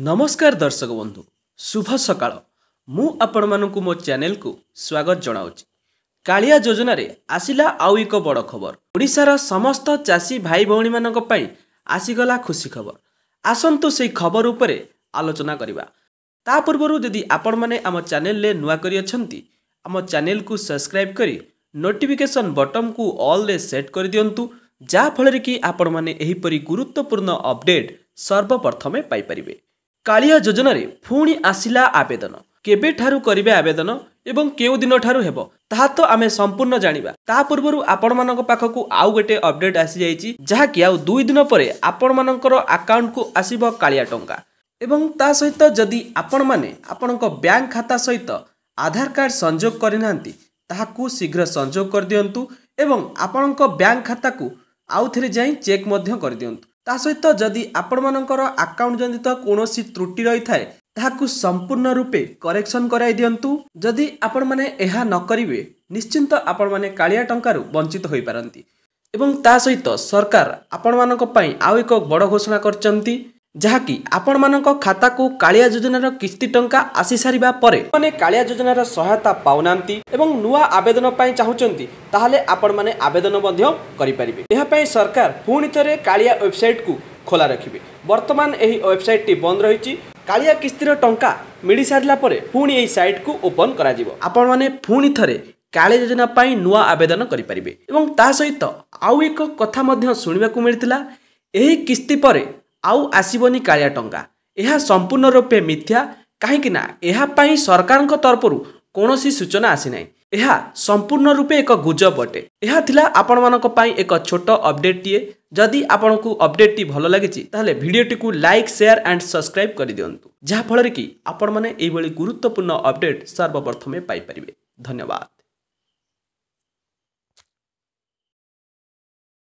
ନମସ୍କାର ଦର୍ଶକ ବନ୍ଧୁ, ଶୁଭ ସକାଳ। ମୁଁ ଆପଣମାନଙ୍କୁ ମୋ ଚ୍ୟାନେଲକୁ ସ୍ୱାଗତ ଜଣାଉଛି। କାଳିଆ ଯୋଜନାରେ ଆସିଲା ଆଉ ଏକ ବଡ଼ ଖବର। ଓଡ଼ିଶାର ସମସ୍ତ ଚାଷୀ ଭାଇ ଭଉଣୀମାନଙ୍କ ପାଇଁ ଆସିଗଲା ଖୁସି ଖବର। ଆସନ୍ତୁ ସେଇ ଖବର ଉପରେ ଆଲୋଚନା କରିବା। ତା ପୂର୍ବରୁ ଯଦି ଆପଣମାନେ ଆମ ଚ୍ୟାନେଲରେ ନୂଆ କରି ଅଛନ୍ତି, ଆମ ଚ୍ୟାନେଲକୁ ସବସ୍କ୍ରାଇବ୍ କରି ନୋଟିଫିକେସନ୍ ବଟନ୍କୁ ଅଲ୍ରେ ସେଟ୍ କରିଦିଅନ୍ତୁ, ଯାହାଫଳରେ କି ଆପଣମାନେ ଏହିପରି ଗୁରୁତ୍ୱପୂର୍ଣ୍ଣ ଅପଡେଟ୍ ସର୍ବପ୍ରଥମେ ପାଇପାରିବେ। କାଳିଆ ଯୋଜନାରେ ପୁଣି ଆସିଲା ଆବେଦନ। କେବେଠାରୁ କରିବେ ଆବେଦନ ଏବଂ କେଉଁ ଦିନଠାରୁ ହେବ, ତାହା ତ ଆମେ ସମ୍ପୂର୍ଣ୍ଣ ଜାଣିବା। ତା ପୂର୍ବରୁ ଆପଣମାନଙ୍କ ପାଖକୁ ଆଉ ଗୋଟେ ଅପଡେଟ୍ ଆସିଯାଇଛି, ଯାହାକି ଆଉ 2 ଦିନ ପରେ ଆପଣମାନଙ୍କର ଆକାଉଣ୍ଟକୁ ଆସିବ କାଳିଆ ଟଙ୍କା। ଏବଂ ତା ସହିତ ଯଦି ଆପଣମାନେ ଆପଣଙ୍କ ବ୍ୟାଙ୍କ ଖାତା ସହିତ ଆଧାର କାର୍ଡ଼ ସଂଯୋଗ କରିନାହାନ୍ତି, ତାହାକୁ ଶୀଘ୍ର ସଂଯୋଗ କରିଦିଅନ୍ତୁ ଏବଂ ଆପଣଙ୍କ ବ୍ୟାଙ୍କ ଖାତାକୁ ଆଉଥରେ ଯାଇ ଚେକ୍ ମଧ୍ୟ କରିଦିଅନ୍ତୁ। ତା ସହିତ ଯଦି ଆପଣମାନଙ୍କର ଆକାଉଣ୍ଟ ଜନିତ କୌଣସି ତ୍ରୁଟି ରହିଥାଏ, ତାହାକୁ ସମ୍ପୂର୍ଣ୍ଣ ରୂପେ କରେକ୍ସନ୍ କରାଇ ଦିଅନ୍ତୁ। ଯଦି ଆପଣମାନେ ଏହା ନ କରିବେ, ନିଶ୍ଚିନ୍ତ ଆପଣମାନେ କାଳିଆ ଟଙ୍କାରୁ ବଞ୍ଚିତ ହୋଇପାରନ୍ତି। ଏବଂ ତା ସହିତ ସରକାର ଆପଣମାନଙ୍କ ପାଇଁ ଆଉ ଏକ ବଡ଼ ଘୋଷଣା କରିଛନ୍ତି, ଯାହାକି ଆପଣମାନଙ୍କ ଖାତାକୁ କାଳିଆ ଯୋଜନାର କିସ୍ତି ଟଙ୍କା ଆସିସାରିବା ପରେ ମାନେ କାଳିଆ ଯୋଜନାର ସହାୟତା ପାଉନାହାନ୍ତି ଏବଂ ନୂଆ ଆବେଦନ ପାଇଁ ଚାହୁଁଛନ୍ତି, ତାହେଲେ ଆପଣମାନେ ଆବେଦନ ମଧ୍ୟ କରିପାରିବେ। ଏହା ପାଇଁ ସରକାର ପୁଣି ଥରେ କାଳିଆ ୱେବସାଇଟ୍କୁ ଖୋଲା ରଖିବେ। ବର୍ତ୍ତମାନ ଏହି ୱେବସାଇଟ୍ଟି ବନ୍ଦ ରହିଛି। କାଳିଆ କିସ୍ତିର ଟଙ୍କା ମିଳିସାରିଲା ପରେ ପୁଣି ଏହି ସାଇଟ୍କୁ ଓପନ୍ କରାଯିବ। ଆପଣମାନେ ପୁଣି ଥରେ କାଳିଆ ଯୋଜନା ପାଇଁ ନୂଆ ଆବେଦନ କରିପାରିବେ। ଏବଂ ତା ସହିତ ଆଉ ଏକ କଥା ମଧ୍ୟ ଶୁଣିବାକୁ ମିଳିଥିଲା, ଏହି କିସ୍ତି ପରେ ଆଉ ଆସିବନି କାଳିଆ ଟଙ୍କା। ଏହା ସମ୍ପୂର୍ଣ୍ଣ ରୂପେ ମିଥ୍ୟା, କାହିଁକି ନା ଏହା ପାଇଁ ସରକାରଙ୍କ ତରଫରୁ କୌଣସି ସୂଚନା ଆସିନାହିଁ। ଏହା ସମ୍ପୂର୍ଣ୍ଣ ରୂପେ ଏକ ଗୁଜବ ଅଟେ। ଏହା ଥିଲା ଆପଣମାନଙ୍କ ପାଇଁ ଏକ ଛୋଟ ଅପଡେଟ୍ଟିଏ। ଯଦି ଆପଣଙ୍କୁ ଅପଡେଟ୍ଟି ଭଲ ଲାଗିଛି, ତାହେଲେ ଭିଡ଼ିଓଟିକୁ ଲାଇକ୍, ସେୟାର ଆଣ୍ଡ ସବସ୍କ୍ରାଇବ୍ କରିଦିଅନ୍ତୁ, ଯାହାଫଳରେ କି ଆପଣମାନେ ଏଇଭଳି ଗୁରୁତ୍ୱପୂର୍ଣ୍ଣ ଅପଡେଟ୍ ସର୍ବପ୍ରଥମେ ପାଇପାରିବେ। ଧନ୍ୟବାଦ।